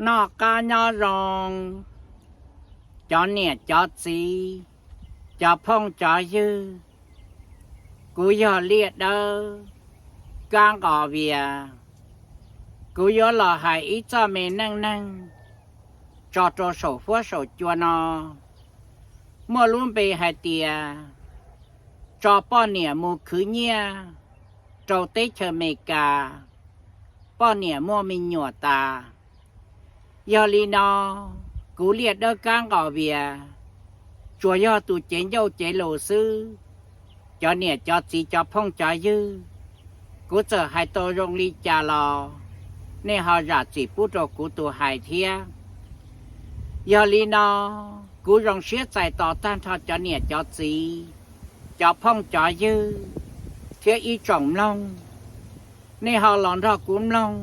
Noj qab nyob zoo, cov niam cov txiv, cov phooj cov ywg. Kuv yog Liaj Dawb, Kab Nqos Vias. Kuv yuav los hais ib txoj me neej neeg tso rau saum huab saum cua no, muaj lub npe hais tias tso poj niam mus khwv nyiaj rau teb chaws Amelikas, poj niam muaj me nyuam tas. Yog li no, kuv Liaj Dawb Kab Nqos Vias tsuas yog tus cev ncauj cev lus xwb. Cov niam cov txiv cov phooj cov ywg, kuv txawm hais tau zoo li cas los nej ho zam txim pub rau kuv tus hais thiab. Yog li no, kuv zoo siab txais tos tag nrho cov niam cov txiv, cov phooj cov ywg thiab ib tsoom mloog, nej ho los nrog kuv mloog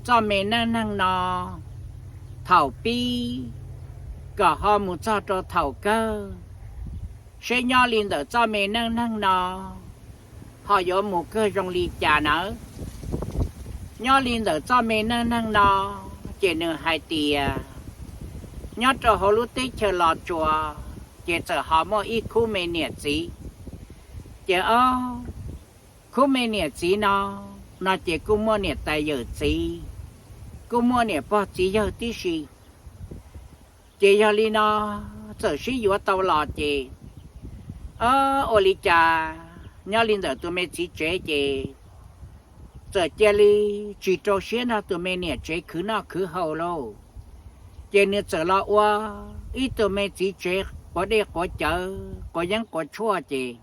txoj me neej neeg no thaum pib kom ho mus txog rau thaum kawg, seb nyob li ntawm txoj me neej neeg no ho yuav mus kawg zoo li cas nawb. Nyob li ntawm txoj me neej neeg no, ces nws hais tias nyob rau hauv lub teb chaws Los Tsuas, ces txawm ho muaj ib khub me niam txiv. Ces ob khub me niam txiv no, no ces kuj muaj niam tais yawm txiv, kuj muaj niam pog txiv yawg tib si. Ces yog li no, txawm sib yuav tau los ces, ob, ua li cas nyob li ntawm tus me txiv tsev ces txawm cia li tsis rau siab nrog tus me niam tsev khwv noj khwv haus lauj. Ces nws txawm los ua ib tug me txiv tsev quav dej quav cawv quav yeeb quav tshuaj ces,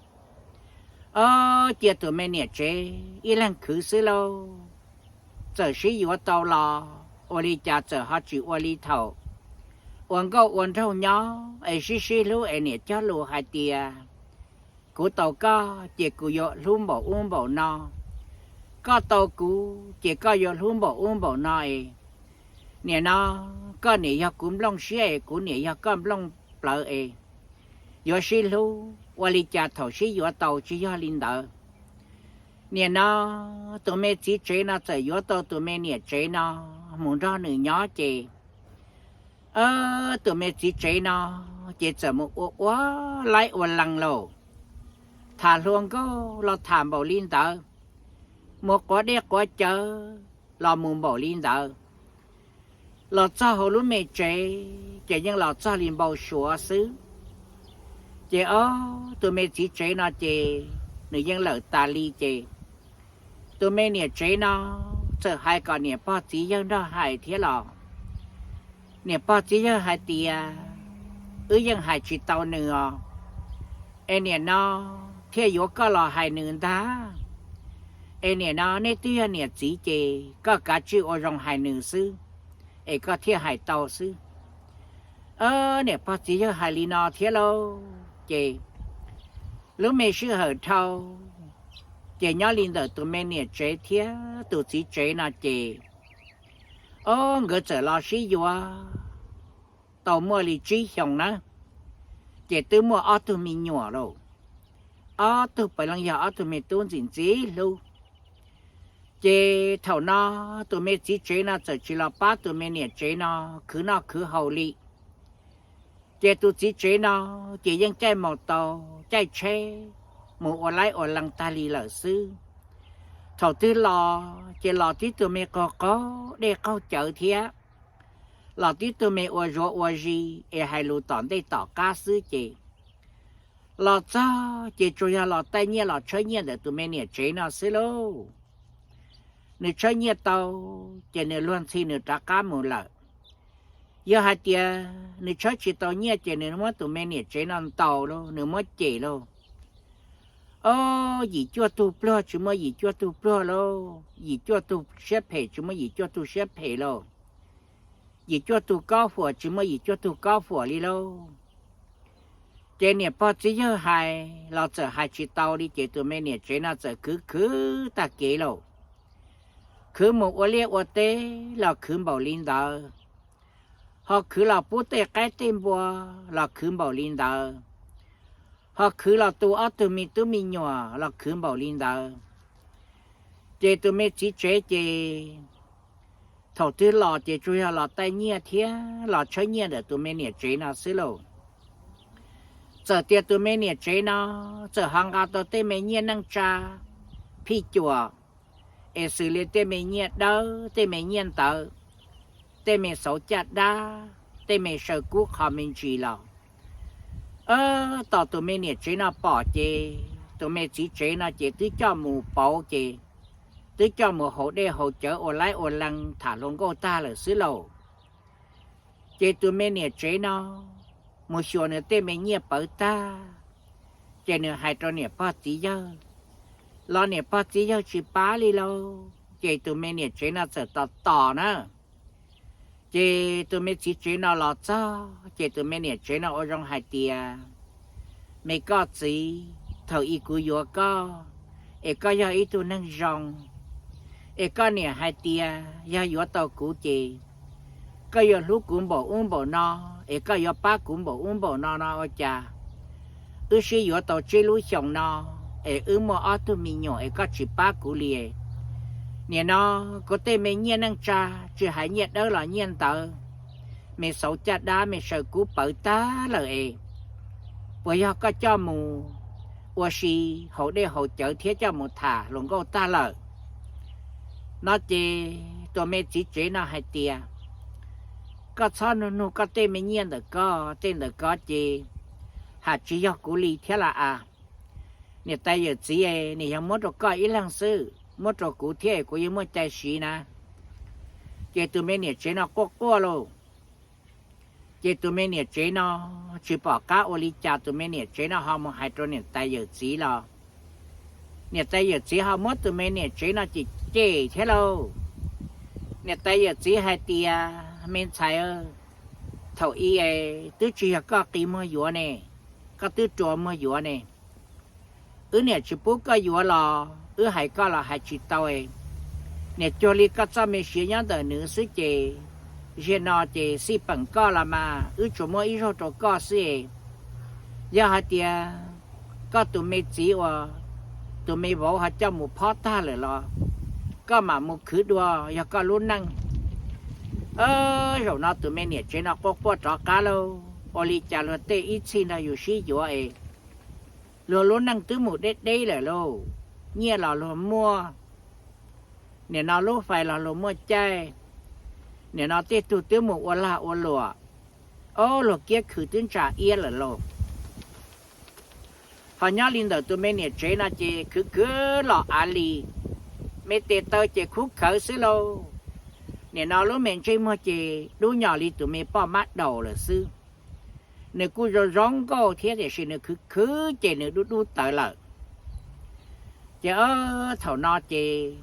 ob, cia tus me niam tsev ib leeg khwv xwb lauj. Txawm sib yuav tau los ua li cas txawm ho tsis ua li thaum ua nkauj ua nraug nyob es sib sib hlub es niam cog lus hais tias, kuv tau koj ces kuv yuav hlub npaum ub npaum no, koj tau kuv ces koj yuav hlub npaum ub npaum no es, nim no koj niam yog kuv nplooj siab es kuv niam yog koj nplooj plawv es, yuav sib hlub ua li cas thaum sib yuav tau tsis yog li ntawd. Nim no tus me txiv tsev no txawm yuav tau tus me niam tsev no mus nrog nws nyob ces, ob, tus me txiv tsev no ces txawm mus ua ua laib ua lees lauj. Tham hluas nkauj los tham npaum li ntawd, mus quav dej quav cawv los mus npaum li ntawd. Los txog hauv lub me tsev ces yeej los txog li npau suav xwb. Ces ob, tus me txiv tsev no ces nws yeej lawm tas li ces tus me niam tsev no txawm hais kom niam pog txiv yawg nrog hais thiab los niam pog txiv yawg hais tias, wb yeej hais tsis tau nws os, es nim no thiaj yuav koj los hais nws ntag. Es nim no neb twb yog niam txiv ces koj kav tsij ua zoo hais nws xwb, es koj thiaj hais tau xwb. Ob, niam pog txiv yawg hais li no thiab lauj ces lub me sij hawm dhau ces nyob li ntawm tus me niam tsev thiab tus txiv tsev no ces, ob, nkawd txawm los sib yuav tau muaj li tsib xyoos na, ces twb muaj ob tug me nyuam lauj. Ob tug puav leej yog ob tug me tub ntxim ntxim hlub. Ces thaum no tus me txiv tsev no txawm tsis los pab tus me niam tsev no khwv noj khwv haus li. Ces tus txiv tsev no ces yeej caij maus taus caij tsheb mus ua laib ua lees tag li lawm xwb. Thaum twg los ces los tib tug me qaug qaug dej qaug cawv thiab, los tib tug me ua zuav ua zis es hais lus tom ntej tom qab xwb ces los txog ces tsuas yog los taij nyiaj los tshawb nyiaj ntawm tus me niam tsev no xwb lauj. Nws tshawb nyiaj tau ces nws luag ntxhi nws rov qab mus lawm. Yog hais tias nws tshawb tsis tau nyiaj ces nws muab tus me niam tsev no ntaus lauj, nws muab cem lauj. Ob, yim cuaj tug pluag tsis muaj yim cuaj tug pluag lauj, yim cuaj tug siab phem tsis muaj yim cuaj tug siab phem lauj, yim cuaj tug kob huam tsis muaj yim cuaj tug kob huam li lauj. Ces niam pog txiv yawg hais los txawm hais tsis tau li ces tus me niam tsev no txawm khwv khwv tag kev lauj. Khwv mus ua liaj ua teb los khwv npaum li ntawd, ho khwv los pub tej qaib tej npua los khwv npaum li ntawd, ho khwv los tu ob tug me tub me nyuam los khwv npaum li ntawd. Ces tus me txiv tsev ces thaum twg los ces tsuas yog los taij nyiaj thiab los tshawb nyiaj ntawm tus me niam tsev no xwb lauj. Txawm tias tus me niam tsev no txawm ho nqa tau tej me nyiaj neej tsa phij cuam, es xws li tej me nyiaj dawb, tej me nyiaj ntawv, tej me xauv caj dab, tej me saw kub qho me ntsis los, tos tus me niam tsev no pom ces tus me txiv tsev no ces twb coj mus pauv ces twb coj mus haus dej haus cawv ua laib ua lees tham hluas nkauj tag lawm xwb lauj. Ces tus me niam tsev no mus xyuas nws tej me nyiaj pawv tag, ces nws hais rau niam pog txiv yawg, los niam pog txiv yawg tsis pab li lauj. Ces tus me niam tsev no txawm tos tos na, ces tus me txiv tsev no los txog ces tus me niam tsev no ua zoo hais tias, me koj txiv, thaum ub kuv yuav koj es koj yog ib tug neeg zoo, es koj niam hais tias yog yuav tau kuv ces koj yuav hlub kuv npaum ub npaum no, es koj yuav pab kuv npaum ub npaum no no ua cas wb sib yuav tau tsib lub xyoos no es wb muaj ob tug me nyuam es koj tsis pab kuv li. Nim no kuv tej me nyiaj neej tsa, tsis hais nyiaj dawb los nyiaj ntawv, me xauv caj dab me saw kub pawv tag lawm es puas yog koj coj mus ua si haus dej haus cawv thiab coj mus tham hluas nkauj tag lawm? No ces tus me txiv tsev no hais tias, koj txhob nug nug koj tej me nyiaj ntawm koj, tej ntawm koj ces haj tsis yog kuv li thiab las as. Niam tais yawm txiv, nws yog muab rau koj ib leeg xwb, muab rau kuv thiab kuv yeej muaj cai siv na. Ces tus me niam tsev no quaj quaj lauj. Ces tus me niam tsev no tsis pom qab ua li cas, tus me niam tsev no ho mus hais rau niam tais yawm txiv los niam tais yawm txiv ho muab tus me niam tsev no cem cem thiab lauj. Niam tais yawm txiv hais tias, me ntxhais, thaum ub twb tsis yog koj qi muag yuav ne, koj twb rua muag yuav ne, wb niam tsis pub koj yuav los wb hais koj los hais tsis tau. Niam cuag li koj txoj me siav nyob ntawm nws xwb ces, ziag no ces xij peem koj los mas wb tsuas muab ib zaug rau koj xwb. Yog hais tias koj tus me txiv uas tus me vauv ho coj mus phob tag lawm los koj mam mus khwv dua, yog koj lub neej. Zaum no tus me niam tsev no quaj quaj rov qab lauj, ua li cas luag tej ib txhij nrog yus sib yuav es luag lub neej twb mus deb deb lawm lauj, nyiaj los luag muaj, nim no lub fais los luag muaj caij, nim no tej tug twb mus ua lag ua luam, ob luag kiab khwv twb ntsa iab lawm lauj. Ho nyob li ntawm tus me niam tsev no ces khwv khwv los av li, me tes taw ces khub khawv xwb lauj. Nim no lub me ntsej muag ces dub nyos li tus me poj mab daus lawm xwb. Nws kuj zoo zoo nkauj thiab tiam sis nws khwv khwv ces nws dub dub tawv lawm. Ces thaum no ces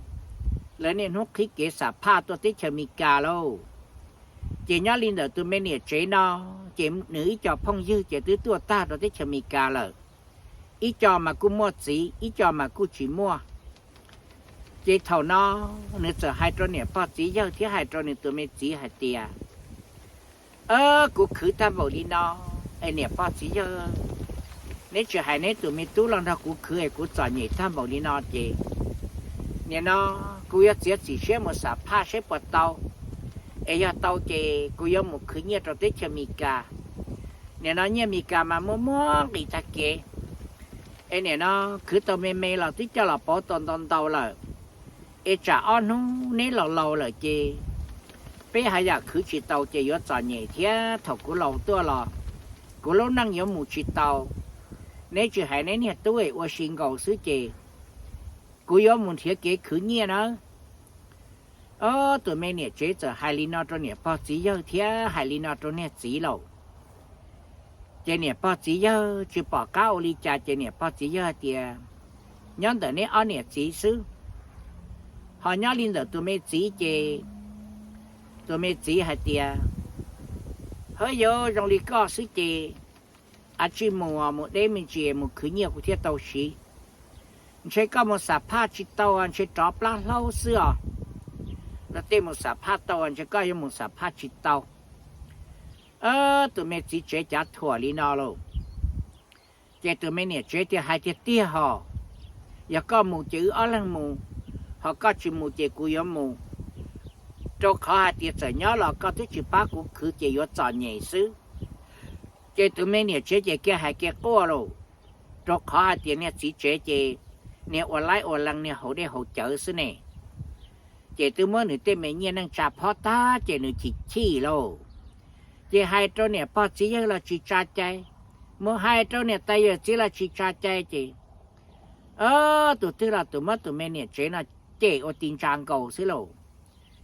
lawv niaj hnub qhib kev xam phaj tuaj teb chaws Amelikas lauj. Ces nyob li ntawm tus me niam tsev no, ces nws ib co phooj ywg ces twb tuaj tag rau teb chaws Amelikas lawm. Ib co mas kuj muaj txiv, ib co mas kuj tsis muaj. Ces thaum no nws txawm hais rau niam pog txiv yawg thiab hais rau nws tus me txiv hais tias, kuv khwv tag npaum li no es niam pog txiv yawg, neb tsis hais neb tus me tub los nrog kuv khwv es kuv txom nyem tag npaum li no ces nim no kuv yuav txiav txim siab mus xam phaj seb puas tau, es yog tau ces kuv yuav mus khwv nyiaj rau teb chaws Amelikas. Nim no nyiaj Amelikas mas muaj muaj nqis tag kev, es nim no khwv tau me me los twb coj los pauv tau ntau ntau lawm. Es tsam ob hnub neb laus laus lawm ces peb haj yam khwv tsis tau ces yuav txom nyem thiab thaum kuv laus tuaj los kuv lub neej yuav mus tsis tau. Neb tsis hais neb niag tub es ua si nkaus xwb ces kuv yuav mus nrhiav kev khwv nyiaj nawb. Ob, tus me niam tsev txawm hais li no rau niam pog txiv yawg thiab hais li no rau niag txiv lauj. Ces niam pog txiv yawg tsis pom qab ua li cas ces niam pog txiv yawg hais tias, nyob ntawm neb ob niam txiv xwb. Ho nyob li ntawm tus me txiv ces tus me txiv hais tias, hawb, yuav zoo li koj xwb ces a tsij mus, mus deb me ntsis mus khwv nyiaj kuv thiaj tau siv. Ntshe koj mus xam phaj tsis tau, ntshe rov plab hlaub xwb os. Luag tej mus xam phaj tau, ntshe koj yuav mus xam phaj tsis tau. Tus me txiv tsev cav thuam li no lauj. Ces tus me niam tsev thiaj hais tiag tiag hos, yog koj mus ces wb ob leeg mus, ho koj tsis mus ces kuv yuav mus. rau qhov hais tias txawm nyob los koj twb tsis pab kuv khwv ces yuav txom nyem xwb. Ces tus me niam tsev ces kiag hais kiag quaj lauj, rau qhov hais tias niag txiv tsev ces niag ua laib ua lees niag haus dej haus cawv xwb ne. Ces twb muab nws tej me nyiaj neej tsa phob tag ces nws chim chim lauj. Ces hais rau niam pog txiv yawg los tsis tsa cai, mus hais rau niam tais yawm txiv los tsis tsa cai ces, tus twg los tus muab tus me niam tsev no cem ua ti ntsa nkaus xwb lauj.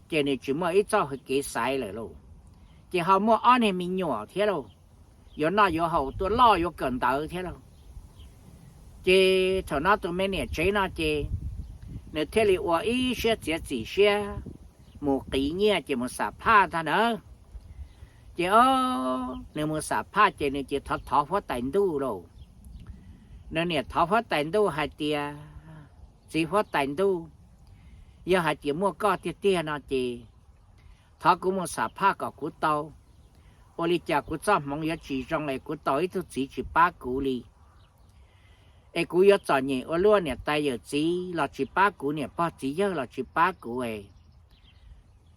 Ces nws tsis muaj ib txoj hwj kev xaiv lawm lauj. Ces ho muaj ob niag me nyuam thiab lauj, yuav noj yuav haus tuaj loj yuav kawm ntawv thiab lauj. Ces thaum no tus me niam tsev no ces nws thiaj li ua ib siab txiav txim siab mus qiv nyiaj ces mus xam phaj ntag na. Ces o, nws mus xam phaj ces nws ces thov thov huab tais ntuj lauj. Nws niam thov huab tais ntuj hais tias, txiv huab tais ntuj, yog hais tias muaj koj tiag tiag no ces thov kuv mus xam phaj kom kuv tau. Ua li cas kuv txoj hmoov yuav tsis zoo es kuv tau ib tug txiv tsis pab kuv li, es kuv yuav txom nyem ua luaj, niam tais yawm txiv los tsis pab kuv, niam pog txiv yawg los tsis pab kuv es.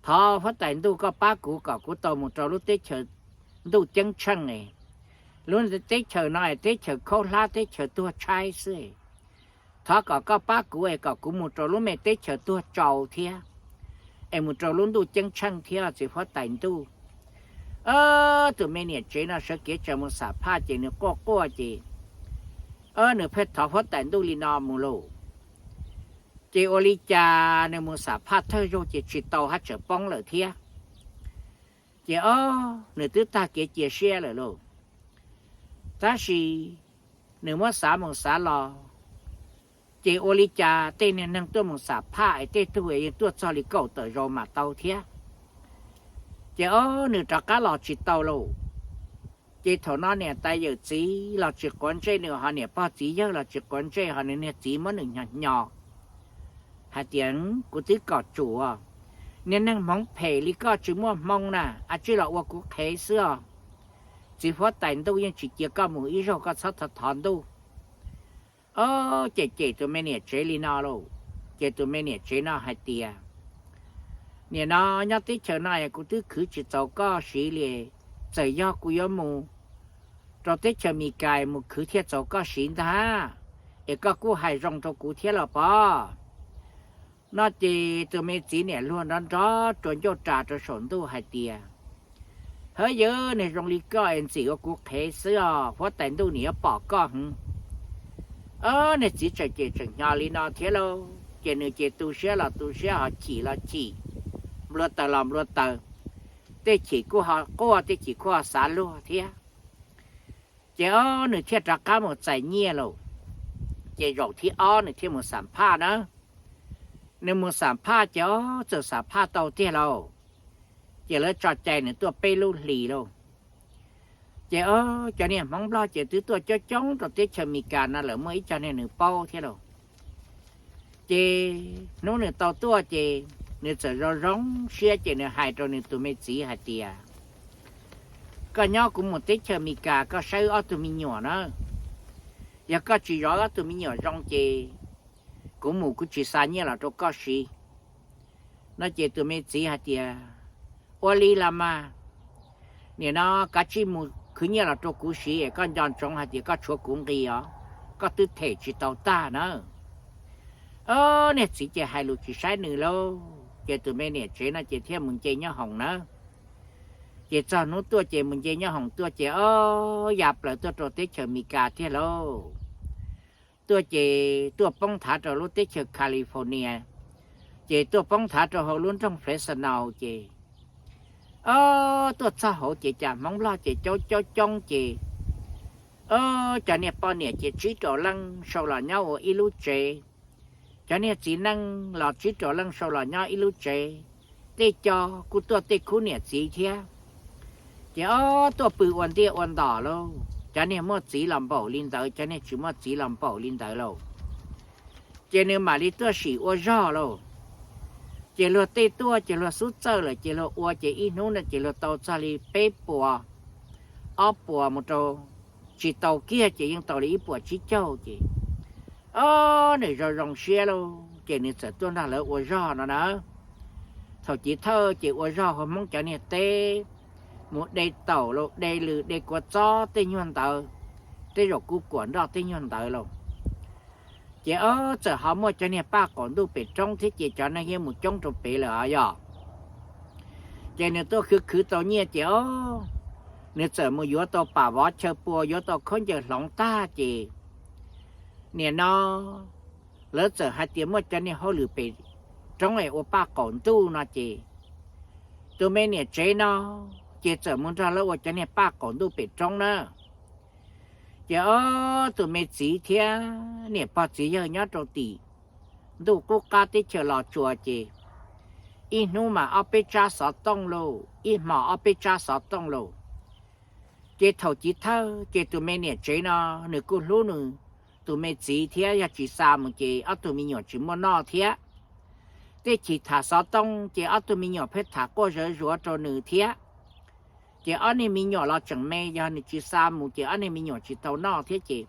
Thov huab tais ntuj koj pab kuv kom kuv tau mus rau lub teb chaws ntuj ceeb tsheej es. Lub teb chaws no es teb chaws khaub hlab teb chaws tuag tshaib xwb. Thov kom koj pab kuv es kom kuv mus rau lub me teb chaws tuag tsau thiab, es mus rau lub ntuj ceeb tsheej thiab txiv huab tais ntuj. Tus me niam tsev no sawv kev tsa mus xam phaj ces nws quaj quaj ces nws pheej thov huab tais ntuj li no mus lauj. Ces ua li cas nws mus xam phaj thawj zaug ces tsis tau hab tsam poob lawm thiab. Ces o, nws twb tag kev cia siab lawm lauj. Tab sis nws muab xav mus xav los, ces ua li cas tej niag neeg tuaj mus xam phaj es tej tug es yeej tuaj txog li kaum tawm zaus mam tau thiab. Ces o, nws rov qab los tsis tau lauj. Ces thaum no niam tais yawm txiv los tsis quav ntsej nws, ho niam pog txiv yawg los tsis quav ntsej, ho nws niag txiv muab nws hnyos hnyos hais tias, kuv twb kom tsuas, niag neeg hmoov phem li koj tsis muaj hmoo na, a tsij los ua kuv qhev xwb os. Txiv huab tais ntuj yeej tsis cia koj mus ib zaug, koj txhob thov thov ntuj. O, ces cem tus me niam tsev li no lauj. Ces tus me niam tsev no hais tias, nim no nyob teb chaws no es kuv twb khwv tsis txaus koj siv li, txawm yog kuv yuav mus rau teb chaws Amelikas mus khwv thiaj txaus koj siv ntag, es koj kuj hais zoo rau kuv thiab los pob. No ces tus me txiv niam luag nrov nrov rua ncauj ras rau saum ntuj hais tias, hawb yawg, niag zoo li koj es ntxim ua kuv qhev xwb os, huab tais ntuj nim yuav pom koj heev. Niag txiv tseem cem tseem hnyos li no thiab lauj, ces nws ces tu siab los tu siab, ho chim los chim, nplua taws los nplua taws, tej chim kuj ho quaj, tej chim kuj ho xav luag thiab. Ces o, nws thiaj rov qab mus txais nyiaj lauj. Ces zaum thib ob nws thiaj mus xam phaj na. Nws mus xam phaj ces o, txawm xam phaj tau tiag lauj. Ces lawv tso cai nws tuaj peb lub hlis lauj. Ces o, cov niag Hmoob Nplog ces twb tuaj coob coob rau teb chaws Amelikas no lawm, muaj ib co niag nws paub thiab lauj. Ces hnub nws tau tuaj ces nws txawm zoo zoo siab ces nws hais rau nws tus me txiv hais tias, koj nyob kuv mus teb chaws Amelikas koj saib wb ob tug me nyuam na. Yog koj tsis zov wb ob tug me nyuam zoo ces kuv mus kuv tsis xa nyiaj los rau koj siv. No ces tus me txiv hais tias, ua li los mas, nim no kav tsij mus khwv nyiaj los rau kuv siv es koj nco ntsoov hais tias koj tshuav kuv nqi os, koj twb them tsis tau tag na. Niag txiv ces hais lus tsis saib nws lauj, ces tus me niam tsev no ces thiaj mus nce nyob hoom na. Ces txog hnub tuaj ces mus nce nyob hoom tuaj ces o, ya plaws tuaj rau teb chaws Amelikas thiab lauj. Tuaj ces tuaj poob thav rau lub teb chaws California, ces tuaj poob thav rau hauv lub nroog Fresno ces o, tuaj txog hauv ces cas Hmoob Nplog ces coob coob coob ces o, cov niag poj niam ces tsib rau leej sau los nyob ua ib lub tsev. Cov niag txiv neej los tsib rau leej sau los nyob ib lub tsev. Tej co kuj tuaj tej khub niam txiv thiab. Ces o, tuaj pw ua ntiaj ua ntom lauj, cov niag muaj txiv los npaum li ntawd, cov niag tsis muaj txiv los npaum li ntawd lauj. Ces nws mam li tuaj sim ua zog lauj. Ces luag tej tuaj ces luag xub txawj lawm ces luag ua ces ib hnub no ces luag tau txog li peb puas, ob puas mus rau, tsis tau kiag ces yeej tau li ib puas tsib caug ces o, nws zoo zoo siab lauj, ces nws txawm tuaj nrog lawv ua zog no na. Thaum chiv thawj ces ua zog hauv Hmoob cov niag teb, mus de taum los de lws de kua txob tej nyuag ntawd, tej zaum kuj kuam nroj tej nyuag ntawd lauj. Ces ob txawm ho muaj cov niag paj qaum ntuj pem roob thiab ces cov neeg yeej mus coob rau pem lawm os yog. Ces nws tuaj khwv khwv tau nyiaj ces ob, nws txawm mus yuav tau pam vov chaw pua, yuav tau khaub ncaws hloov tag ces nim no lawv txawm hais tias muaj cov niag hauj lwm pem roob es ua paj qaum ntuj no ces tus me niam tsev no ces txawm mus nrog lawv ua cov niag paj qaum ntuj pem roob na. Ces ob tus me txiv thiab niam pog txiv yawg nyob rau tim ntuj qub qab teb chaws Los Tsuas ces ib hnub mas ob peb tsab xov tooj lauj, ib hmo ob peb tsab xov tooj lauj. Ces thaum chiv thawj ces tus me niam tsev no nws kuj hlub nws tus me txiv thiab, yog tsis xa mus ces ob tug me nyuam tsis muaj noj thiab. Tej chim tham xov tooj ces ob tug me nyuam pheej tham quaj zawv zuav rau nws thiab. Ces ob niag me nyuam los tseem me, yog nws tsis xa mus ces ob niag me nyuam tsis tau noj thiab ces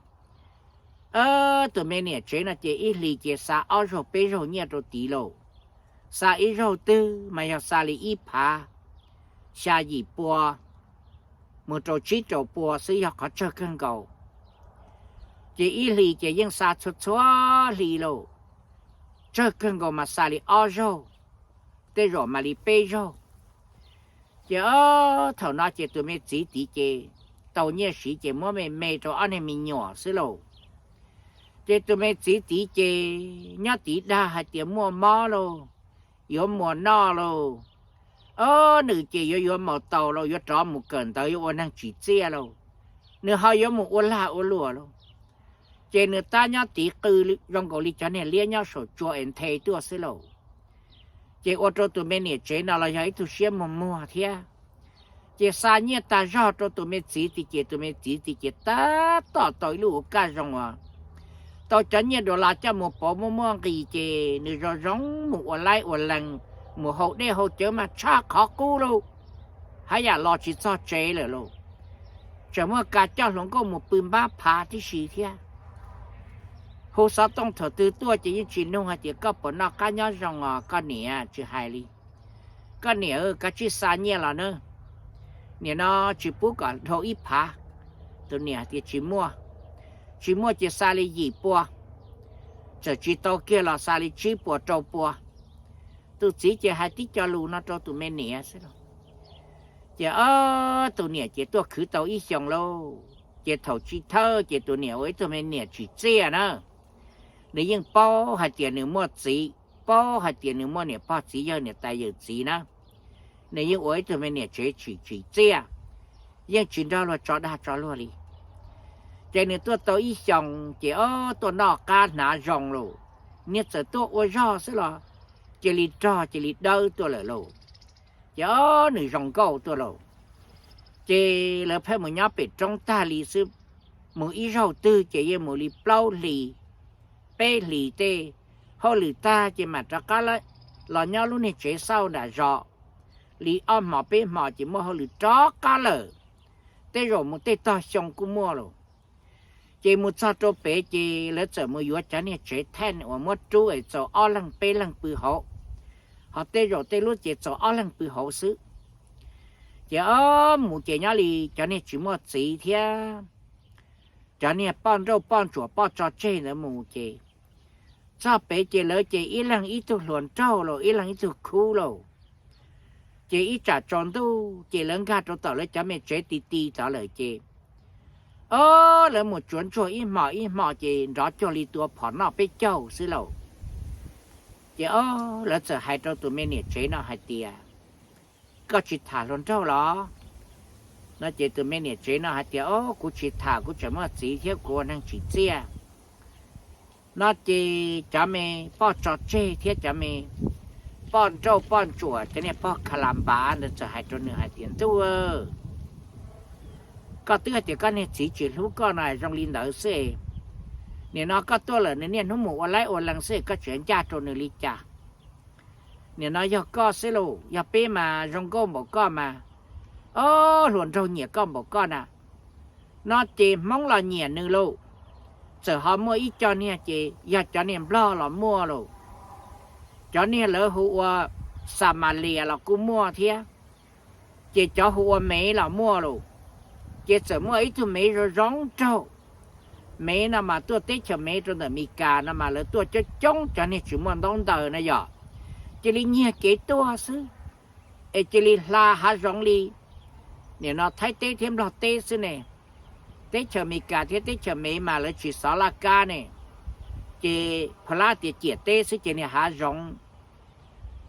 tus me niam tsev no ces ib hlis ces xa ob zaug peb zaug nyiaj rau tid lauj. Xa ib zaug twg mas yog xa li ib phav xya yim pua mus rau tsib rau pua xwb, yog qhov tsawg kawg nkaus. Ces ib hlis ces yeej xa txhua txhua hli lauj, tsawg kawg nkaus mas xa li ob zaug, tej zaum mam li peb zaug. Ces ob thaum no ces tus me txiv tid ces tau nyiaj siv ces muab me me rau ob niag me nyuam xwb lauj. Ces tus me txiv tid ces nyob tid dag hais tias muaj mob lauj, yuav muas noj lauj, ob nws ces yuav yuav maus taus lauj, yuav rov mus kawm ntawv yuav ua neeg tsim txiaj lauj, nws ho yuav mus ua lag ua luam lauj. Ces nws tab nyob tid qw zoo nkaus li cov niag liab nyob saum tsua es nthe tuaj xwb lauj. Ces ua rau tus me niam tsev no los yog ib tug siab muag muag thiab. Ces xa nyiaj tag zog rau tus me txiv tid ces tus me txiv tid ces tab tom tau ib lub ua kaj zoo as, tau cov nyiaj dollar coj mus pauv muaj muaj nqis ces nws zoo zoo mus ua laib ua lees, mus haus dej haus cawv mas tshaj qhov qub lauj, haj yam los tsis txog tsev lawm lauj. Tseem muaj kas coj hluas nkauj mus pw npab phav tib si thiab. Hu xov tooj thaum twg tuaj ces yeej tsis nug hais tias koj puas noj qab nyob zoo os koj niam, tsis hais li. Koj niam, kav tsij xa nyiaj los nawb, nim no tsis pub kom dhau ib phav. Tus niam hais tias tsis muaj, tsis muaj ces xa li yim pua, txawm tsis tau kiag los xa li tsib puas rau pua. Tus txiv ces hais tib co lus no rau tus me niam xwb lauj. Ces ob tus niam ces tuaj khwv tau ib xyoos lauj, ces thaum chiv thawj ces tus niam ua ib tug me niam tsim txiaj na. Nws yeej paub hais tias nws muaj txiv, paub hais tias nws muaj niam pog txiv yawg niam tais yawm txiv na. Nws yeej ua ib tug me niam tsev tsim tsim txiaj, yeej tsis nrog luag tso dag tso luag li. Ces nws tuaj tau ib xyoos ces ob tuaj noj qab hnav zoo lauj, niag txawm tuaj ua zog xwb los cia li rog cia li dawb tuaj lawm lauj. Ces ob nws zoo nkauj tuaj lauj. Ces lawv pheej mus nyob pem roob tag li xwb, mus ib zaug twg ces yeej mus li plaub hlis, peb hlis tej, hauj lwm tag ces mam rov qab los nyob lub niag tsev xauj nram zos li ob hmo peb hmo ces muaj hauj lwm rov qab lawm. Tej zaum mus tej tog xyoo kuj muaj lauj. Ces mus txog rau pem ces lawv txawm mus yuav cov niag tsev theej uas muab rub es txaus ob leeg peb leeg pw hauv, ho tej zaum tej lub ces txaus ob leeg pw hauv xwb. Ces ob mus ces nyob li cov niag tsis muaj txiv thiab cov niag poj nrauj poj ntsuam poj tso tseg ntawd mus ces txog pem ces lawv ces ib leeg ib tug hluas nraug lauj, ib leeg ib tug khub lauj. Ces ib tsam tsaus ntuj ces lawv nkag rau tom lawv cov me tsev ti ti tod lawm ces ob lawv mus tsuav ntsuag ib hmo ib hmo ces nrov cuag li tua phom noj peb caug xwb lauj. Ces ob lawv txawm hais rau tus me niam tsev no hais tias, koj tsis tham hluas nraug los? No ces tus me niam tsev no hais tias, o, kuv tsis tham, kuv tseem muaj txiv thiab kuv ua neeg tsim txiaj. No ces cov me poj tso tseg thiab cov me poj nrauj poj ntsuam, cov niag pog kha la npav ntawd txawm hais rau nws hais tias, ntuj, koj twb hais tias koj niag txiv tsis hlub koj no zoo li ntawd xwb. Nim no koj tuaj lawm nws niaj hnub mus ua laib ua lees xwb, koj tseem ncaj rau nws li cas? Nim no yog koj xwb lauj, yog peb mas zoo nkauj npaum koj mas, o, hluas nraug nyiam koj npaum koj na. No ces Hmoob los nyiam nws lauj. Txawm ho muaj ib co niag ces yog cov niag Nplog los muaj lauj. Cov niag lawv hu ua Xamalia los kuj muaj thiab. Ces cov hu ua Mev los muaj lawm. Ces txawm muaj ib tug Mev zoo zoo nraug. Mev no mas tuaj teb chaws Mev rau ntawm Meskas no mas lawv tuaj coob coob, cov niag tsis muaj ntaub ntawv na yog, cia li nyiag kev tuaj xwb, es cia li hla hav zoov li nim no Thaib teb thiab Nplog teb xwb ne. Teb chaws Amelikas thiab teb chaws Mev mas lawv tsis xov laj kab ne, ces pha lab tias ciam teb xwb ces niag hav zoov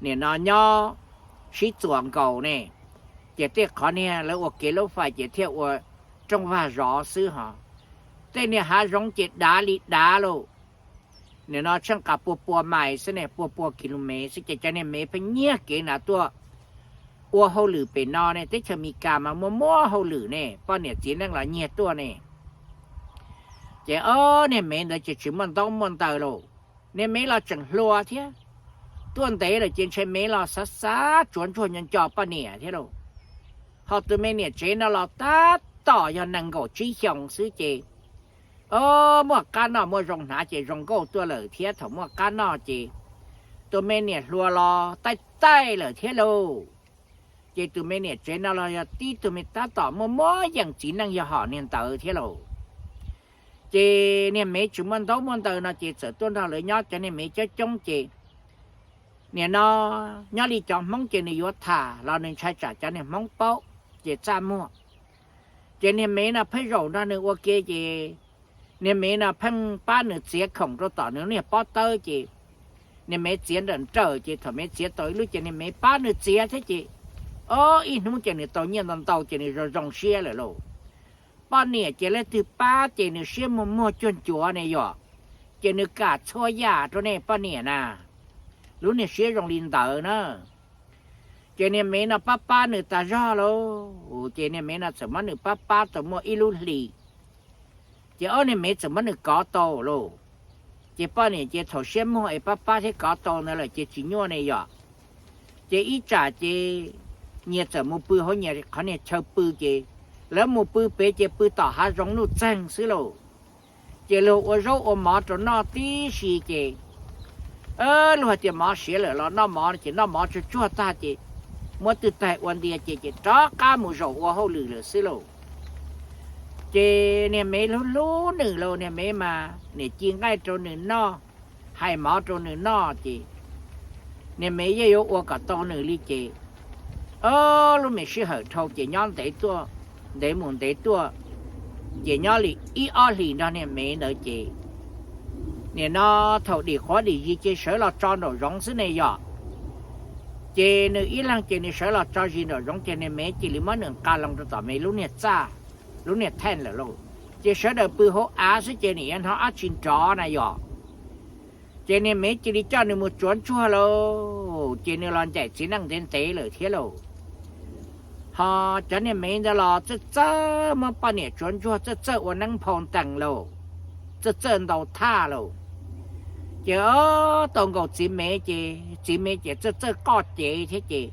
nim no nyob sib txuas nkaus ne, ces tej qhov niag lawv ua kev lub fais ces thiaj ua rooj vag zov xwb hos. Tej niag hav zoov ces dav li dav lauj, nim no tsheej qas pua pua mais xwb ne, pua pua ki lus mev xwb ces cov niag Mev pheej nyiag kev na tuaj ua hauj lwm pem no ne. Teb chaws Amelikas mas muaj muaj hauj lwm ne, poj niam txiv neej los nyiag tuaj ne. Ces ob niag Mev ntawd ces tsis muaj ntaub muaj ntawv lauj. Niag Mev los tseem hluas thiab, tuaj ntev lawm ces ntshe Mev los xav xav tsuav ntsuag nco nco poj niam thiab lauj. Ho tus me niam tsev no los tab tom yog nees nkaum tsib xyoos xwb ces, o, muaj qab noj muaj zoo hnav ces zoo nkauj tuaj lawm thiab. Thaum muaj qab noj ces tus me niam hluas los taij taij lawm thiab lauj. Ces tus me niam tsev no los yog tib tug me tab tom muaj muaj yeem txiv neej yog hom niag ntawd thiab lauj. Ces niag Mev tsis muaj ntaub muaj ntawv no ces txawm tuaj nrog lawv nyob cov niag Mev coob coob ces nim no nyob li cov Hmoob ces nws yuav tham los nws ntshai tsam cov niag Hmoob paub ces txaj muag. Ces niag Mev no pheej zaum nrog nws ua ke ces niag Mev no pheej pab nws txiav khoom rau tom nws niag pob tawb ces niag Mev txiav nrawm nrawm ces thaum Mev txiav tau ib lub ces niag Mev pab nws txiav thiab ces, o, ib hnub ces nws tau nyiaj ntau ntau ces nws zoo zoo siab lawm lauj. Poj niam ces leej twg pab ces nws siab muag muag cuag ncuav ne yom, ces nws kam txhua yam rau nej poj niam na. Lub niag siab zoo li ntawd na. Ces niag Mev no pab pab nws tas zog lauj, ces niag Mev no txawm muab nws pab pab tau muaj ib lub hlis. Ces ob niag Mev txawm muab nws kov tau lauj. Ces poj niam ces thaum siab muag es pab pab thiab kov tau ntawd lawm ces tsis nyuaj ne yom. Ces ib tsam ces nyias txawm mus pw hauv nyias qhov niag chaw pw ces lawv mus pw pem ces pw tom hav zoov nuj txeeg xwb lauj. Ces luag ua zaub ua mov rau noj tib si ces luag hais tias mov siav lawm los noj mov ces noj mov tsuag tsuag tag ces muab twg taig ua ntia ces ces rov qab mus zaum ua hauj lwm lawm xwb lauj. Ces niag Mev hlub hlub nws lauj, niag Mev mas niam ci nqaij rau nws noj, hais mov rau nws noj ces niag Mev yeej yuav ua kom tau nws li ces, o, lub me sij hawm dhau ces nyob ntev tuaj, ntev mus ntev tuaj, ces nyob li ib ob hlis nrog niag Mev ntawd ces nim no thaum dim quav dim zis ces sawv los tso nraum zoov xwb ne yom. Ces nws ib leeg ces nws sawv los tso zis nraum zoov ces niag Mev cia li muab nws nqa loo rau tom Mev lub niag txaj, lub niag theej lawm lauj. Ces sawv daws pw hauv av xwb ces nws yuav hnov dab tsi nrov na yom. Ces niag Mev cia li coj nws mus tsuav ntsuag lauj, ces nws los ncaim txiv neej ntev ntev lawm thiab lauj. Ho cov niag Mev ntawd los txawj txawj muab poj niam tsuav ntsuag, txawj txawj ua neeb phau ntees lauj, txawj txawj ntaus thaj lauj. Ces o, tau nkaus txiv Mev ces txiv Mev ces txawj txawj qoj cev thiab ces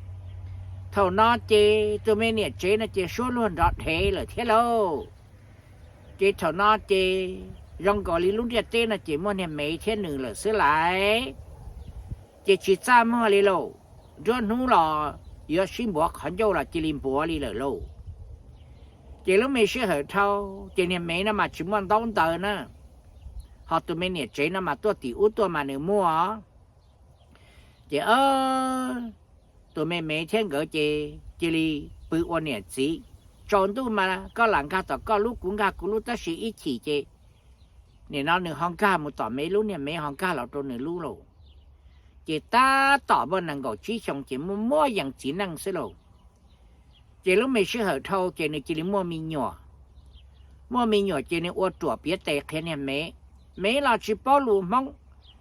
thaum no ces tus me niam tsev no ces suab luag nrov dhev lawm thiab lauj. Ces thaum no ces zoo nkaus li lub ntiaj teb no ces muaj niag Mev thiab nws lawm xwb lauj. Ces tsis txaj muag li lauj, nruab hnub los yuav sib npuav qhov ncauj los cia li npuav li lawm lauj. Ces lub me sij hawm dhau, ces niag Mev no mas tsis muaj ntaub ntawv na, ho tus me niam tsev no mas tuaj tim ub tuaj mas nws muaj. Ces tus me Mev thiab nkawd ces cia li pw ua niam txiv. Tsaus ntuj mas koj lam nkag tom koj lub kuv nkag kuv lub tab sis ib chim ces nim no nws ho nkag mus tom Mev lub, niag Mev ho nkag los rau nws lub lauj. Ces tab tom muaj nees nkaum tsib xyoo ces muaj muaj yees txiv neej xwb lauj. Ces lub me sij hawm dhau ces nws cia li muaj me nyuam. Muaj me nyuam ces nws ua ruam piav tes qhia niag Mev. Mev los tsis paub lus Hmoob,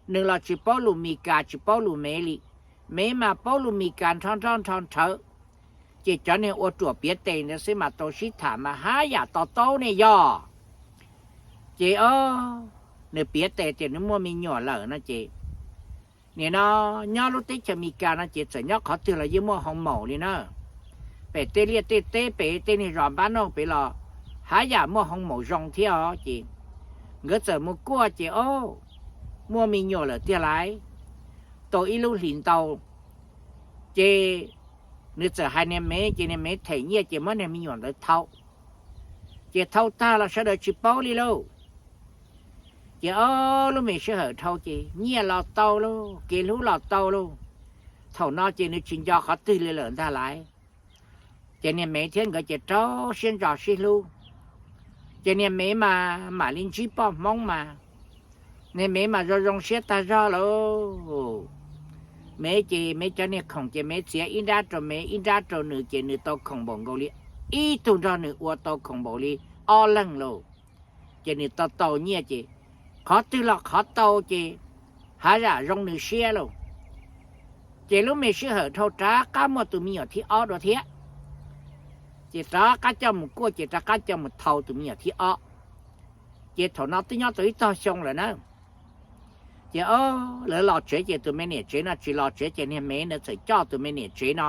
nws los tsis paub lus Mis Kas tsis paub lus Mev li. Mev mas paub lus Mis Kas nrho nrho nrho nrhawv. Ces cov niag ua ruam piav tes ntawd xwb mas tau sib tham mas haj yam to taub ne yog. Ces o, nws piav tes tias nws muaj me nyuam lawm no ces nim no nyob lub teb chaws Amelikas no ces txawm nyob qhov twg los yeej muaj hoo maum li na. Pem tej liaj tej teb pem tej niag zos npab noj pem los haj yam muaj hoo maum zoo thiab os. Ces nkawd txawm mus kuaj ces o, muaj me nyuam lawm tiag lauj. Tau ib lub hlis ntau Ces nws txawm hais niag Mev, ces niag Mev them nyiaj ces muab niag me nyuam ntawd thau. Ces thau tag los sawv daws tsis paub li lauj. Ces ob lub me sij hawm dhau ces nyiaj los tau lauj, kev hlub los tau lauj. Thaum no ces nws tsis nco qhov twg li lawm ntag lauj. Ces niag Mev thiab nkawd ces rau siab ntso sib hlub. Ces niag Mev mas mam li ntsib poj Hmoob mas, niag Mev mas zoo zoo siab tag zog lauj. Mev ces Mev cov niag khoom ces Mev txiav ib nrab rau Mev ib nrab rau nws ces nws tau khoom npaum nkaus li, ib tug nrog nws ua tau khoom npaum li ob leeg lauj. Ces nws tau tau nyiaj ces qhov twg los qhov tau ces hav zam zoo nws siab lauj. Ces lub me sij hawm dhau rov qab muaj tus me nyuam thib ob dua thiab. Ces rov qab coj mus kuaj ces rov qab coj mus thau tus me nyuam thib ob. Ces thaum no twb nyob tau ib tog xyoo lawm na. Ces lawv los tsev ces tus me niam tsev no tsis los tsev ces niag Mev ntawd txawm coj tus me niam tsev no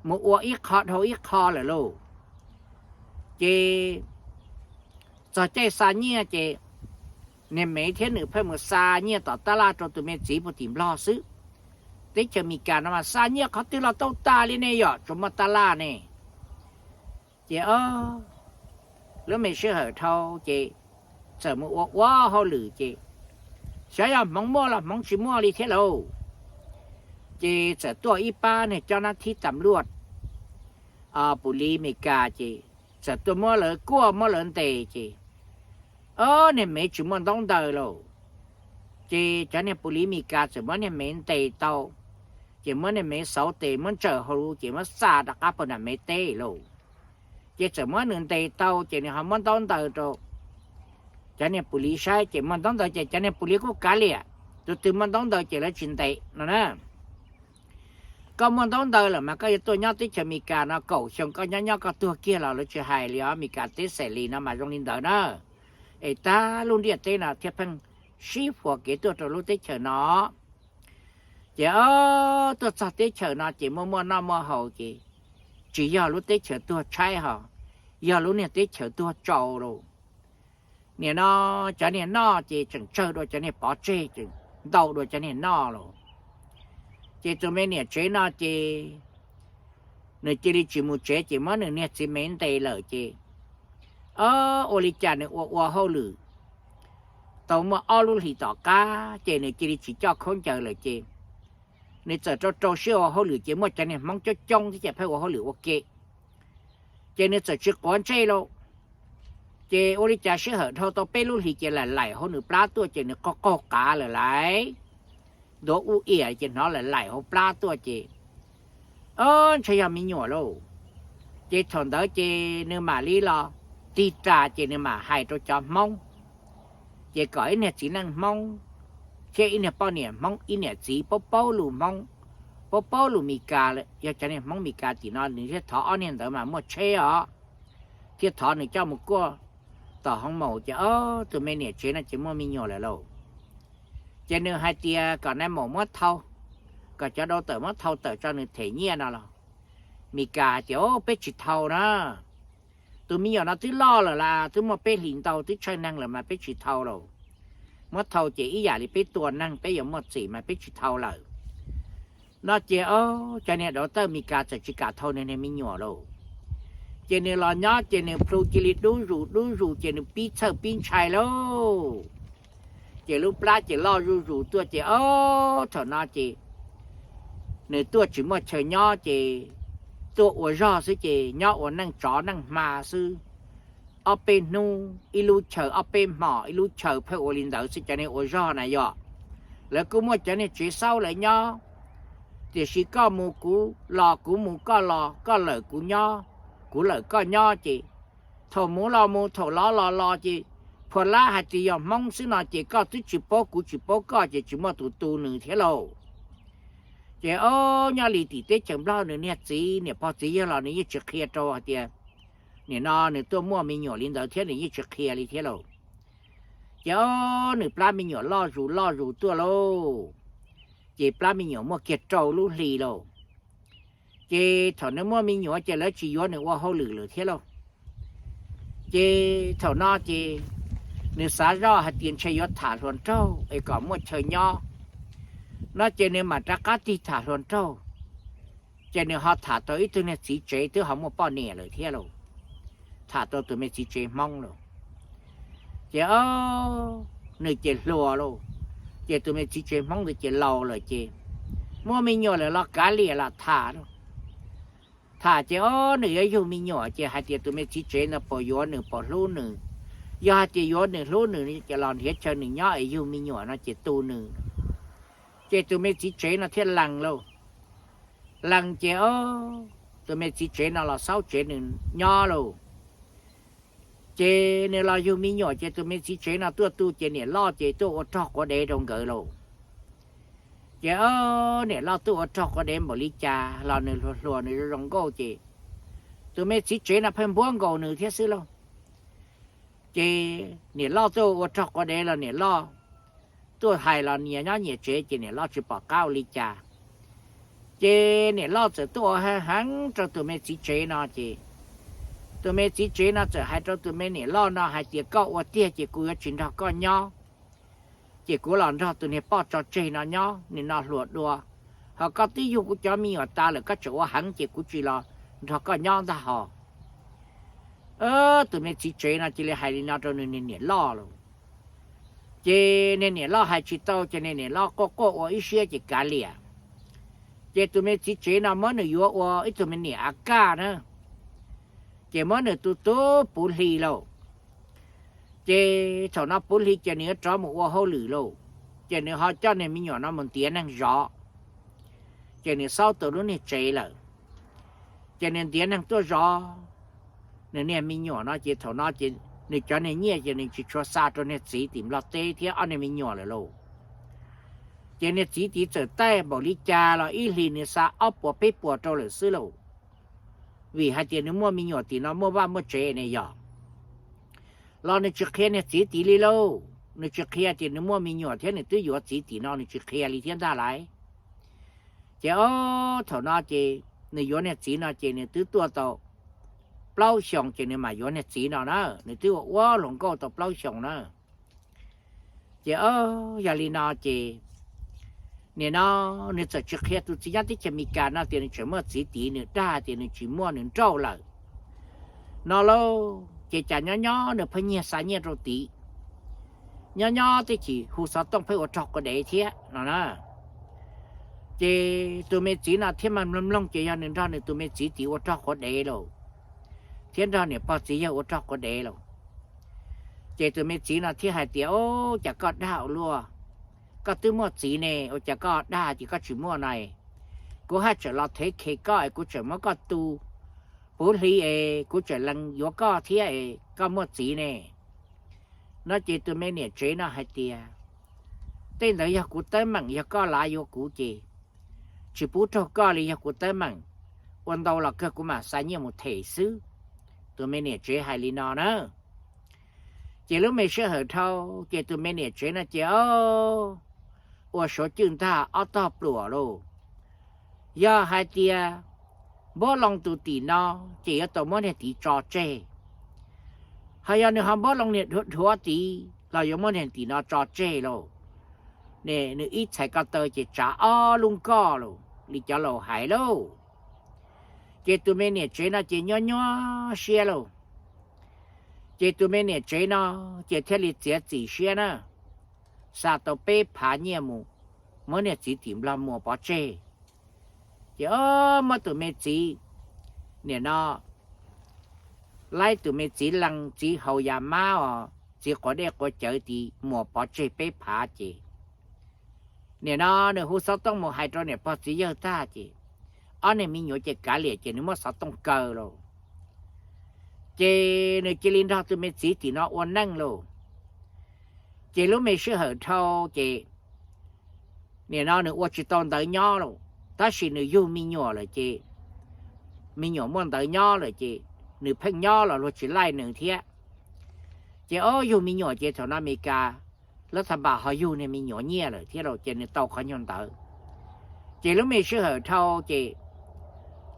mus ua ib qho dhau ib qho lawm lauj. Ces txog caij xa nyiaj ces niag Mev thiab nws pheej mus xa nyiaj tom tab laj rau tus me txiv puag tim Nplog xwb. Teb chaws Amelikas no mas xa nyiaj qhov twg los tau tas li ne, yog tsuas muaj tab laj ne. Ces lub me sij hawm dhau ces txawm mus ua ua hauj lwm ces xyov yog hmoov muaj los hmoov tsis muaj li thiab lauj. Ces txawm tuaj ib pab niag cob nab thib tam luaj, pus lis Amelikas ces txawm tuaj muab lawv kuaj muab lawv ntes ces, o, niag Mev tsis muaj ntaub ntawv lauj. Ces cov niag pus lis Amelikas txawm muab niag Mev ntes tau, ces muab niag Mev xauv tes muab ntsaws hauv lub ces muab xa rov qab puag nram Mev teb lauj. Ces txawm muab nws ntes tau ces nws ho muab ntaub ntawv rau cov niag pus lis saib ces muaj ntaub ntawv ces cov niag pus lis kuj kav liam, tus twg muaj ntaub ntawv ces lawv tsis ntes no na. Koj muaj ntaub ntawv lawm mas koj yuav tuaj nyob teb chaws Amelikas no kaum xyoo koj nyob nyob koj tuag kiag los lawv tsis hais li os. Amelikas teb xais li no mas zoo li ntawd na. Es tag lub ntiaj teb no thiaj pheej sib fuas kev tuaj rau lub teb chaws no. Ces o, tuaj txog teb chaws no ces muaj muaj noj muaj haus ces tsis yog lub teb chaws tuag tshaib ho, yog lub niag teb chaws tuag tsau lauj. Nim no cov niag noj ces tseem tsawg dua cov niag pov tseg, tseem ntau dua cov niag noj lauj. Ces tus me niam tsev no ces nws cia li tsis mus tsev ces muab nws niag txiv Mev ntes lawm ces, o, ua li cas nws ua ua hauj lwm tau muaj ob lub hlis tom qab ces nws cia li tsis coj khaub ncaws lawm ces nws txawm rau rau siab ua hauj lwm ces muaj cov niag Hmoob coob coob thiab ces pheej ua hauj lwm ua ke. Ces nws txawm tsis quav ntsej lauj. Ces ua li cas sij hawm dhau tau peb lub hlis ces laim laim hauv nws plab tuaj ces nws qaug qaug qav lawm lauj. Ntuav ub iam ces hnov laim laim hauv plab tuaj ces, o, ntshe yog me nyuam lauj. Ces thaum ntawd ces nws mam li los tig ras ces nws mam hais rau cov Hmoob, ces kom ib niag txiv neej Hmoob thiab ib niag poj niam Hmoob, ib niam txiv paub paub lus Hmoob, paub paub lus Meskas, yog cov niag Hmoob Meskas tim no nws thiaj thov ob niag ntawd mas muaj tsheb os, thiaj thov nws coj mus kuaj tom hoo maum ces, o, tus me niam tsev no ces muaj me nyuam lawm lauj. Ces nws hais tias kom nais maum muab thau, kom cov dau tawm muab thau tawm tso nws them nyiaj no los Meskas hais tias, o, peb tsis thau na. Tus me nyuam no twb loj lawm las, twb muaj peb hlis ntau twb tshaw neeg lawm mas peb tsis thau lauj. Muab thau ces ib yam li peb tua neeg peb yuav muaj txim mas peb tsis thau lawm. No ces, o, cov niag dau tawm Meskas txawm tsis kam thau nws niag me nyuam lauj. Ces nws los nyob ces nws plhu cia li dub zus dub zus ces nws pib txhawj pib ntshai lauj. Ces lub plab ces loj zuj zus tuaj ces, o, thaum no ces nws tuaj tsis muaj chaw nyob ces tuaj ua zog xwb ces nyob ua neej tsov neej hma xwb. Ob peb hnub ib lub chaw, ob peb hmos ib lub chaw, pheej ua li ntawd xwb. Cov niag ua zog na yog, lawv kuj muaj cov niag tsev xaub lawv nyob, tiam sis koj mus kuv los, kuv mus koj los, koj lawm kuv nyob, kuv lawm koj nyob ces thaum mus los mus, thaum los los los ces phuas lab hais tias yog Hmoob xwb no ces koj twb tsis paub kuv tsis paub koj ces tsis muaj tus tu nws thiab lauj. Ces o, nyob li tim teb chaws Nplog nws niag txiv niam pog txiv yawg los nws yeej tsis qhia rau hais tias nim no nws tuaj muaj me nyuam li ntawd thiab nws yeej tsis qhia li thiab lauj. Ces o, nws plab me nyuam loj zus loj zus tuaj lauj. Ces plab me nyuam muaj kiag rau lub hli lauj. Ces thaum nws muaj me nyuam ces lawv tsis yuav nws ua hauj lwm lawm thiab lauj. Ces thaum no ces nws xav zoj hais tias ntshe yuav tham hluas nraug es kom muaj chaw nyob. No ces nws mam rov qab tig tham hluas nraug. ces nws ho tham tau ib tug niag txiv tsev twb ho muaj poj niam lawm thiab lauj, tham tau tus me txiv tsev Hmoob lauj. Ces o, nws ces hluas lauj, ces tus me txiv tsev Hmoob ntawd ces laus lawm ces muaj me nyuam lawm los kav liam los tham lauj. Tham ces o, nws yuav yug me nyuam ces hais tias tus me txiv tsev ntawd puas yuav nws puas hlub nws, yog hais tias yuav nws hlub nws ces los nrhiav chaw nws nyob es yug me nyuam no ces tu nws. Ces tus me txiv tsev no thiaj lees lauj. Lees ces o, tus me txiv tsev no los xauj tsev nws nyob lauj. Ces nws los yug me nyuam ces tus me txiv tsev no tuaj tu ces niam loj ces tuaj ua rog quav dev rau nkawd lauj. Ces o, niam loj tuaj ua rog quav dev npaum li cas los nws hluas hluas nws zoo zoo nkauj ces tus me txiv tsev no pheej npuab nkaus nws thiab xwb lauj. Ces niam loj tuaj ua rog quav dev los niam loj tuaj hais los nyias nyob nyias tsev ces niam loj tsis pom qab ua li cas. Ces niam loj txawm tuaj ua heev heev rau tus me txiv tsev no ces tus me txiv tsev no txawm hais rau tus me niam loj no hais tias koj ua tiag ces kuv yuav tsis nrog koj nyob, ces kuv los nrog tus niag poj tso tseg no nyob, nim no hluas dua, ho koj twb yug kuv cov me nyuam tas lawm koj tseem ua heev ces kuv tsis los nrog koj nyob ntag hos. Tus me txiv tsev no cia li hais li no rau nws niag niam loj lauj. Ces niag niam loj hais tsis tau ces niag niam loj quaj quaj ua ib siab ces kav liam. Ces tus me txiv tsev no muab nws yuav ua ib tug me niam a kaj na, ces muab nws tu tu puv hli lauj. Ces thaum no puv hli ces nws yuav rov mus ua hauj lwm lauj, ces nws ho coj niag me nyuam no mus ntiav neeg zov. Ces nws xauj tau lub niag tsev lawm, ces nws ntiav neeg tuaj zov nws niag me nyuam no ces thaum no ces nws cov niag nyiaj ces nws tsis tshua xa rau niag txiv tim Nplog teb thiab ob niag me nyuam lawm lauj. Ces niag txiv tid txawm taij npaum li cas los ib hlis nws xa ob puas peb puas rau lawm xwb lauj, vim hais tias nws muaj me nyuam tim no muaj vaj muaj tsev ne yog. Los nws tsis qhia niag txiv tid li lauj, nws tsis qhia tias nws muaj me nyuam thiab nws twb yuav txiv tim no nws tsis qhia li thiab ntag lauj. Ces o, thaum no ces nws yuav niag txiv no ces nws twb tuaj tau plaub xyoos ces nws mam yuav niag txiv no na, nws twb ua ua hluas nkauj tau plaub xyoos na. Ces o, yog li no ces nim no nws txawm tsis qhia tus txiv nyob teb chaws Amelikas no tias nws tseem muaj txiv tid, nws dag tias nws tsis muaj, nws nrauj lawm no lauj. Ces cas nyob nyob nws pheej nyiag xa nyiaj rau tid, nyob nyob tej chim hu xov tooj pheej ua rog quav dev thiab no na. Ces tus me txiv no thiaj mam mloog mloog ces yog nws nrog nws tus me txiv tid ua rog quav dev lauj, thiab nrog niam pog txiv yawg ua rog quav dev lauj. Ces tus me txiv no thiaj hais tias, Ub, cas koj dag ua luaj, koj twb muaj txiv ne, ua cas koj dag tias koj tsis muaj na? Kuv haj tseem los thev khe koj es kuv tseem muab koj tu puv hli es kuv tseem lees yuav koj thiab es koj muaj txiv ne. No ces tus me niam tsev no hais tias, Tej ntawd yog kuv teeb meem, yog koj lav yuav kuv ces tsis pub raug koj li, yog kuv teeb meem, ua ntau los kawg kuv mam xa nyiaj mus them xwb. Tus me niam tsev hais li no na. Ces lub me sij hawm dhau, ces tus me niam tsev no ces o, ua suav cwj ntag ob tog pluam lauj. Yog hais tias npuab loo tus tim no, ces yuav tau muab niag tid tso tseg. Ho yog nws ho npuab loo niag dhuav dhuav tid los yuav muab niag tim no tso tseg lauj. Ne nws ib txhais ko taw ces tsav ob lub nkoj lauj, li cov laus hais lauj. Ces tus me niam tsev no ces nyuaj nyuaj siab lauj. Ces tus me niam tsev no ces thiaj li txiav txim siab na, xa tau peb phav nyiaj mus muab niag txiv tim Nplog muas pov tseg. Ces o, muab tus me txiv, nim no laib tus me txiv lees txiv haus ya mab os, txiv quav dej quav cawv tid muas pov tseg peb phav ces nim no nws hu xov tooj mus hais rau niam pog txiv yawg tag ces ob niag me nyuam ces kav liam ces nws muab xov tooj kaw lauj. Ces nws cia li nrog tus me txiv tim no ua neej lauj. Ces lub me sij hawm dhau ces nim no nws ua tsis tau ntawv nyob lauj, tab sis nws yug me nyuam lawm ces me nyuam muaj ntawv nyob lawm ces nws pheej nyob los luag tsis laij nws thiab. Ces o, yug me nyuam ces thaum no Amelikas lab tha npas ho yug niag me nyuam nyiaj lawm thiab lauj, ces nws tau qhov nyuag ntawd. Ces lub me sij hawm dhau ces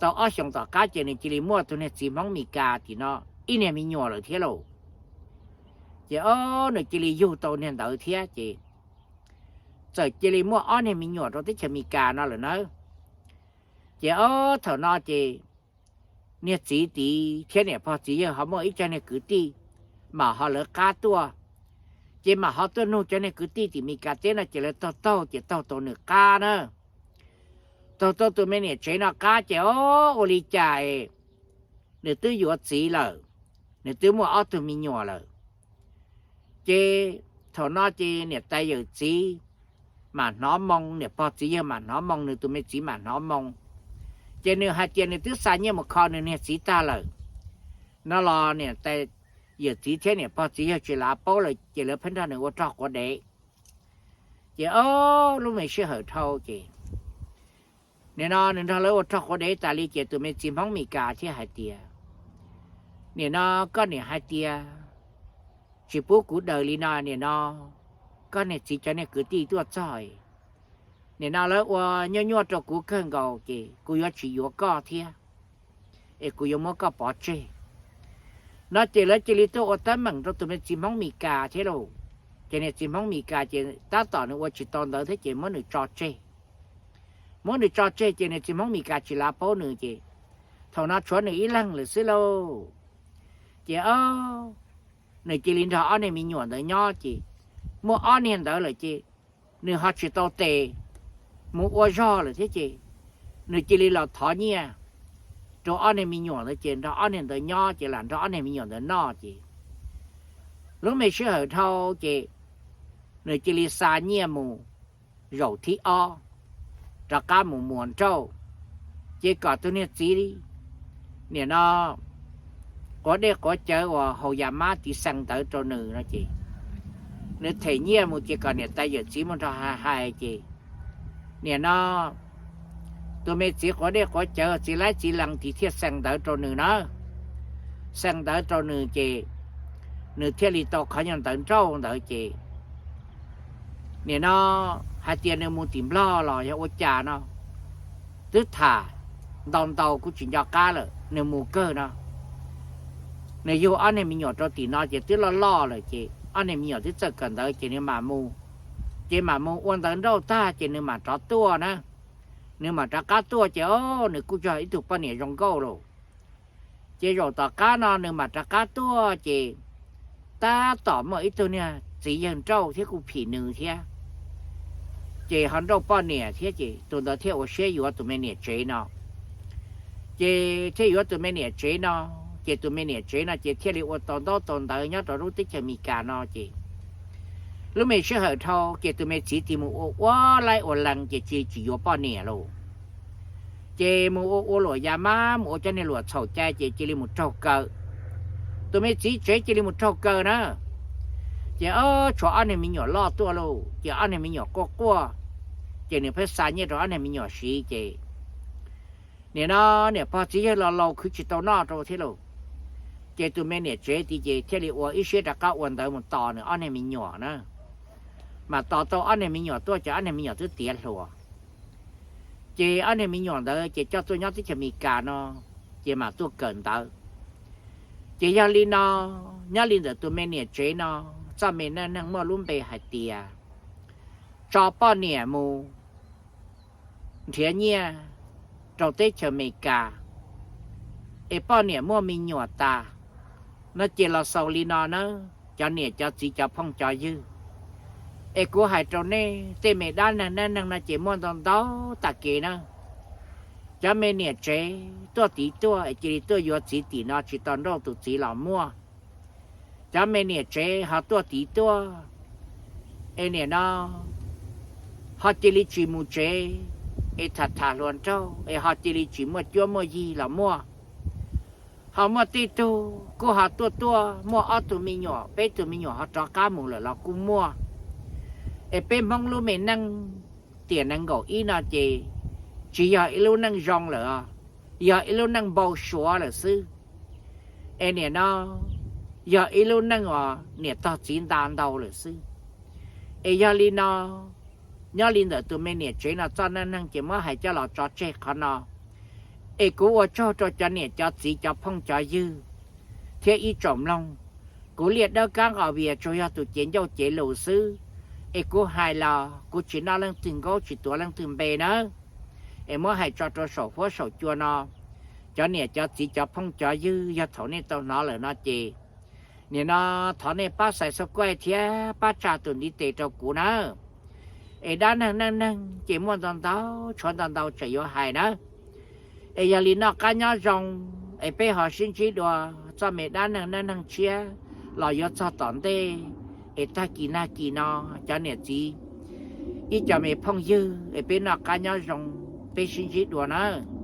tau ob xyoos tom qab ces nws cia li muaj tus niag txiv Hmoob Amelikas tim no ib niag me nyuam lawm thiab lauj. Ces o, nws cia li yug tau niag ntawd thiab ces txawm cia li muaj ob niag me nyuam rau teb chaws Amelikas no lawm nawb. Ces ob thaum no ces niag txiv tid thiab niam pog txiv yawg ho muaj ib co niag kwv tij mam ho lawv qab tuaj, ces mam ho tuaj nug cov niag kwv tij tim Meskas teb no ces lawv taug taug ces taug tau nws qab na. Taug tau tus me niam tsev no qab ces ob ua li cas nws twb yuav txiv lawm, nws twb muaj ob tug me nyuam lawm. Ces thaum no ces niam tais yawm txiv mam hnov moo, niam pog txiv yawg mam hnov moo, nws tus me txiv mam hnov moo. Ces nws hais tias nws twb xa nyiaj mus kho nws niag txiv tag lawm no los niam tais yawm txiv thiab niam pog txiv yawg tsis lav paub lawm ces lawv pheej nrog nws ua rog quav dev. Ces ob lub me sij hawm dhau ces nim no nws nrog lawv ua rog quav dev tas li ces tus me txiv Hmoob Meskas thiaj hais tias, nim no koj niam hais tias tsis pub kuv daws li no, nim no koj niag txiv cov niag kwv tij tuaj txog, nim no lawv ua nyuaj nyuaj rau kuv kawg nkaus ces kuv yuav tsis yuav koj thiab, es kuv yuav muab koj pov tseg no ces lawv cia li tuaj ua teeb meem rau tus me txiv Hmoob Meskas thiab lauj. Ces niag txiv Hmoob Meskas ces tab tom nws ua tsis tau ntawd thiab ces muab nws tso tseg. Muab nws tso tseg ces niag txiv Hmoob Meskas tsis lav paub nws ces thaum no tshuav nws ib leeg lawm xwb lauj. Ces ob, nws cia li nrog ob niag me nyuam ntawd nyob ces muaj ob niag ntawd lawm ces nws ho tsis tau tes mus ua zog lawm thiab ces nws cia li los thov nyiaj rau ob niag me nyuam ntawd ces nrog ob niag ntawd nyob ces lam nrog ob niag me nyuam ntawd noj ces lub me sij hawm dhau ces nws cia li xa nyiaj mus zaum thib ob rov qab mus muas nrauj, ces kom tus niag txiv nim no quav dej quav cawv uas haus yas mab tiv xees ntawv rau nws no ces nws them nyiaj mus ces kom niam tais yawm txiv mus nrog hais hais ces nim no tus me txiv quav dej quav cawv txiv laib txiv lees tiv thiaj xees ntawv rau nws na. Xees ntawv rau nws ces nws thiaj li tau qhov nyuag ntawv nrauj ntawd ces nim no hais tias nws mus tim Nplog los yog ua cas no twb tham ntau ntau kuj tsis nco qab lawm, nws mus kawg no. Nws yug ob niag me nyuam rau tim no ces twb loj loj lawm ces ob niag me nyuam twb txawj kawm ntawv ces nws mam mus, ces mam mus ua ntawv nrauj tag ces nws mam rov tuaj na. Nws mam rov qab tuaj ces o, nws kuj yog ib tug poj niam zoo nkauj lauj. Ces zaum tom qab no nws mam rov qab tuaj ces tab tom muaj ib tug niag txiv yawg nrauj thiab kuj phim nws thiab, ces ho nrauj poj niam thiab ces tus ntawd thiaj ua siab yuav tus me niam tsev no. Ces thiaj yuav tus me niam tsev no, ces tus me niam tsev no ces thiaj li ua tau ntaub tau ntawv nyob rau lub teb chaws Amelikas no ces lub me sij hawm dhau ces tus me txiv tig mus ua ua laib ua lees ces cia li tsis yuav poj niam lauj. Ces mus ua ua luam yas mab, mus ua cov niag luam txhaum cai ces cia li mus raug kaw. Tus me txiv tsev cia li mus raug kaw na. Ces tshuav ob niag me nyuam loj tuaj lauj, ces ob niag me nyuam quaj quaj, ces nws pheej xa nyiaj rau ob niag me nyuam siv ces nim no niam pog txiv yawg los laus khwv tsis tau noj rau thiab lauj. Ces tus me niam tsev tid ces thiaj li ua ib siab rov qab ua ntawv mus tos nws ob niag me nyuam na. Mas tos tau ob niag me nyuam tuaj ces ob niag me nyuam twb tiav hluas. Ces ob niag me nyuam ntawd ces coj tuaj nyob teb chaws Amelikas no, ces mam tuaj kawm ntawv. Ces yog li no, nyob li ntawm tus me niam tsev no, txoj me neej neeg muaj lub npe hais tias tso poj niam mus nrhiav nyiaj rau teb chaws Amelikas, es poj niam muaj me nyuam tas no ces los xaus li no na, cov niam cov txiv cov phooj cov ywg. Es kuv hais rau nej tej me dab neeg neej neeg no ces muaj ntau ntau tag kev na. Cov me niam tsev tuaj tid tuaj es cia li tuaj yuav txiv tim no tsis tau nrauj tus txiv los muaj. Cov me niam tsev ho tuaj tid tuaj es nim no ho cia li tsis mus tsev, es tham tham hluas nraug es ho cia li tsis muaj cuab muaj yig los muaj. Ho muaj tej tug kuj ho tuaj tuaj muaj ob tug me nyuam peb tug me nyuam ho rov qab mus lawm los kuj muaj. Es peb Hmoob lub me neej tiam nees nkaum ib no ces tsis yog ib lub neej zoo lawm, yog ib lub neej npau suav lawm xwb. Es nim no yog ib lub neej uas niam tog txiv nta ntau lawm xwb. Es yog li no, nyob li ntawm tus me niam tsev no txoj neej neeg ces muab hais coj los tso tseg qhov no. Es kuv ua tsaug rau cov niam cov txiv cov phooj cov ywg thiab ib tsoom mloog. Kuv Liaj Dawb Kab Nqos Vias tsuas yog tus cev ncauj cev lus xwb, es kuv hais los kuv tsis noj leej twg nkaub tsis tuav leej twg npe nawb. es muab hais tso rau saum huab saum cua no. Cov niam cov txiv cov phooj cov ywg, yog thaum nej tau hnov lawm no ces nim no thov nej pab subscribe thiab pab tsa tus ntiv tes rau kuv nawb. Es dab neeg neej neeg ces muaj ntau ntau, tshuav ntau ntau tseem yuav hais nawb. Es yog li noj qab nyob zoo, es peb ho sib ntsib dua txoj me dab neeg neej neeg tshiab los yuav txog tom ntej. Es tag kis nag kis no, cov niam txiv, ib co me phooj ywg, es peb noj qab nyob zoo, peb sib ntsib dua nawb.